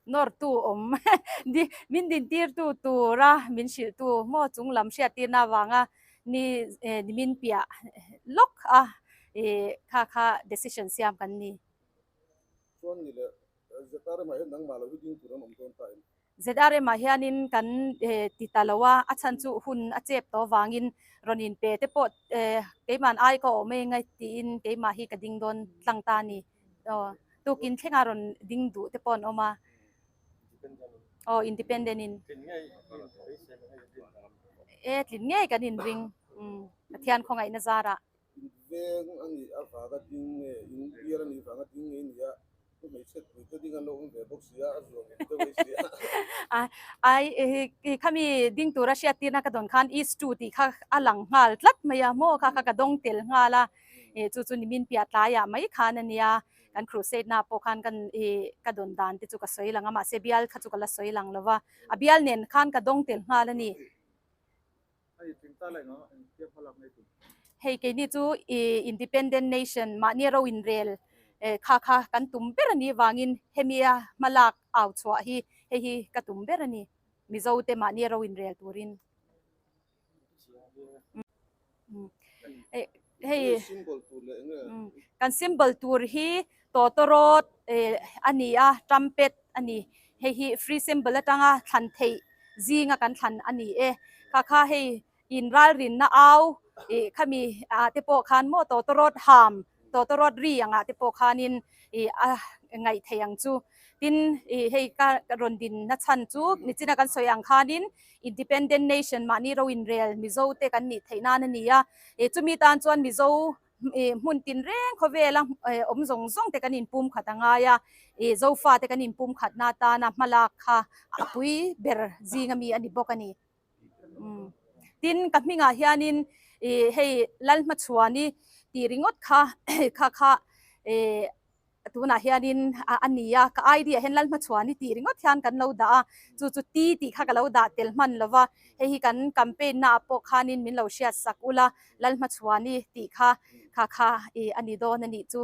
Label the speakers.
Speaker 1: Nawrtu awm min dintirtu tura min hrilhtu maw chung lam hriattirna avanga ni nimin piah lawk a kha kha decision siam kan ni.
Speaker 2: Chuan ni leh ZRM ah hian nangmah lo hi ding tur an awm dawn ta em?
Speaker 1: ZRM ah hianin kan ti ta lo a, a chhan chu hun a chep tawh avangin rawn inpe te pawh keima'n ai ka awm e ngai tiin keimah hi ka ding dawn tlang ta a ni. Aw tukin thlenga rawn ding duh te pawh an awm a. Aw independent in. E tlin ngei kan inring Pathian khawngaihna zarah.
Speaker 2: In veng a nih avanga ding nge, in bial a nih vanga ding nge nia, i hmeichhe pui te ding an lo awm ve bawk si a, a zuam awm deuh mai si
Speaker 1: a. Ai khami ding tura hriat tirna ka dawn khan is two tih kha a lang nghal tlat mai a, maw kha kha ka dawng tel nghal a, chu chu nimin piah tlaiah mai khan a nia, kan crusade na pawh khan kan ka dawn dan te chu ka sawi lang a, mahse bial kha chu ka la sawi lang lo va, a bial nen khan ka dawng tel nghal a ni. Hei keini chu Independent Nation mahni ro inrel kha kha kan tum ber a nih vangin hemia hmalak au chhuah hi hei hi ka tum ber a ni Mizo te mahni ro inrel turin. Hei kan symbol tur hi tawtawrawt a ni a, trumpet a ni. Hei hi free symbol atanga thlan theih zinga kan thlan a ni e. Kha kha hei inralrinna au ih khami ah te pawh khan maw tawtawrawt ham tawtawrawt ri angah te pawh khanin ih a ngaih theih ang chu. Tin ih hei ka rawn dinna chhan chu nichina kan sawi ang khanin Independent Nation mahni ro inrel Mizo te kan nih theih nan a ni a, ih chumi tan chuan Mizo ih hmun tinreng khawvela awm zawng zawng te kan inpum khat a ngai a, ih Zofa te kan inpum khatna atana hmalak kha a pui ber zinga mi a ni bawk a ni. Tin ka hmingah hianin ih hei Lalhmachhuani tih ringawt kha kha kha ih Tunah hianin a ni a, ka ID ah hian Lalhmachhuani tih ringawt hian kan lo dah a, chu chu ti tih kha ka lo dah tel hman lo va, hei hi kan campaign naah pawh khanin min lo hriat sak ula, Lalhmachhuani tih kha kha kha a ni dawn a nih chu.